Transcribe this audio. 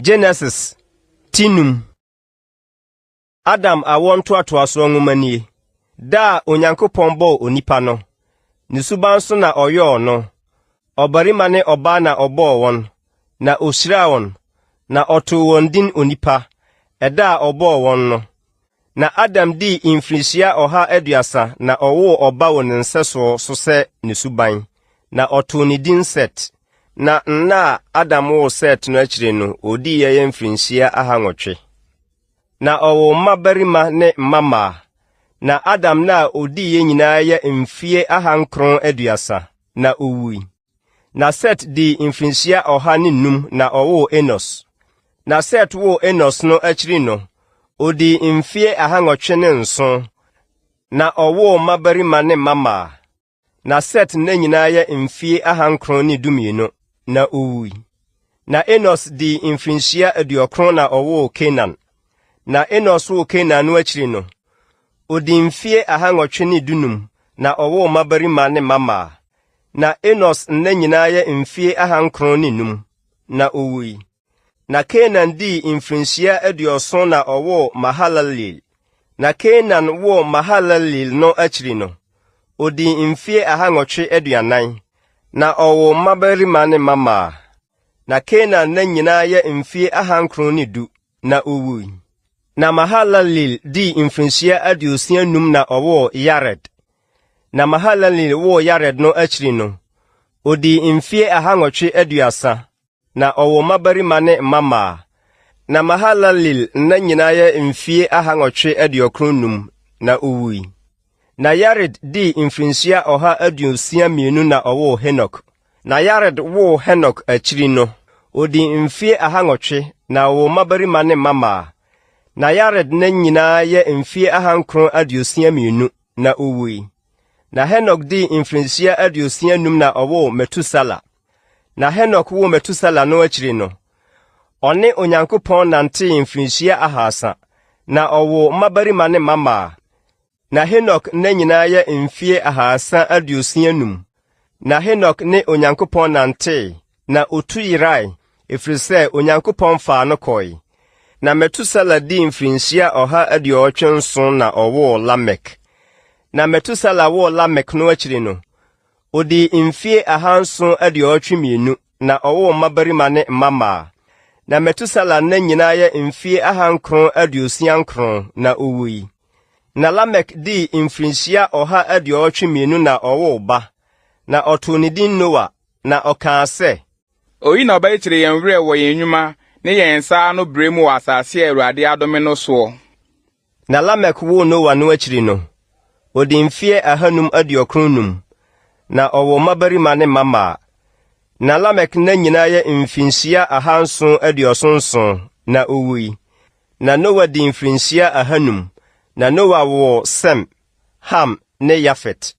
Genesis ti num. Adam awoɔ ntoatoasoɔ nwoma nie. Da a Onyankopɔn bɔɔ onipa no, ne suban so na ɔyɔɔ no, ɔbarima ne ɔbaa na ɔbɔɔ wɔn, na ɔhyiraa wɔn, na ɔtoo wɔn din onipa, ɛda a ɔbɔɔ wɔn no. Na Adam dii mfirinhyia 130 na ɔwoo ɔba wɔ ne nsɛsoɔ so sɛ ne suban, na ɔtoo ne din Set. Na nna a Adam woo Set no akyiri no, ɔdiiɛ yɛ mfirinhyia 800. Na ɔwoo mmabarima ne mmammaa. Na Adam nna a ɔdiiɛ nyinaa yɛ mfeɛ 930, na ɔwui. Na Set dii mfirinhyia 105 na ɔwoo Enos. Na Set woo Enos no akyiri no, ɔdii mfeɛ 807, na ɔwoo mmabarima ne mmammaa. Na Set nna nyinaa yɛ mfeɛ 912, na ɔwui. Na Enos dii mfirinhyia 90 na ɔwoo Kenan. Na Enos woo Kenan no akyiri no, ɔdii mfeɛ 815, na ɔwoo mmabarima ne mmammaa. Na Enos nna nyinaa yɛ mfeɛ 905, na ɔwui. Na Kenan dii mfirinhyia 70 na ɔwoo Mahalalel. Na Kenan woo Mahalalel no akyiri no, ɔdii mfeɛ 840, na ɔwoo mmabarima ne mmammaa. Na Kenan nna nyinaa yɛ mfeɛ 910, na ɔwui. Na Mahalalel dii mfirinhyia 65 na ɔwoo Yared. Na Mahalalel woo Yared no akyiri no, ɔdii mfeɛ 830, na ɔwoo mmabarima ne mmammaa. Na Mahalalel nna nyinaa yɛ mfeɛ 895, na ɔwui. Na Yared dii mfirinhyia 162 na ɔwoo Henok. Na Yared woo Henok akyiri no, ɔdii mfeɛ 800, na ɔwoo mmabarima ne mmammaa. Na Yared nna nyinaa yɛ mfeɛ 962, na ɔwui. Na Henok dii mfirinhyia 65 na ɔwoo Metusela. Na Henok woo Metusela no akyiri no, ɔne Onyankopɔn nantee mfirinhyia 300, na ɔwoo mmabarima ne mmammaa. Na Henok nna nyinaa yɛ mfeɛ 365. Na Henok ne Onyankopɔn nantee, na ɔtu yerae, ɛfiri sɛ Onyankopɔn faa no kɔe. Na Metusela dii mfirinhyia 187 na ɔwoo Lamek. Na Metusela woo Lamek no akyiri no, ɔdii mfeɛ 782 na ɔwoo mmabarima ne mmammaa. Na Metusela nna nyinaa yɛ mfeɛ 969 na ɔwui. Na Lamek dii mfirinhyia 182 na ɔwoo ba, na ɔtoo ne din Noa, na ɔkaa sɛ, Oyi na ɔbɛkyekyere yɛn werɛ wɔ yɛn nnwuma ne yɛn nsa ano brɛ mu wɔ asase a Awurade adome no soɔ. Na Lamek woo Noa no akyiri no, ɔdii mfeɛ 595, na ɔwoo mmabarima ne mmammaa. Na Lamek nna nyinaa yɛ mfirinhyia 777, na ɔwui. Na Noa dii mfirinhyia 500, na Noa woo Sem, Ham ne Yafet.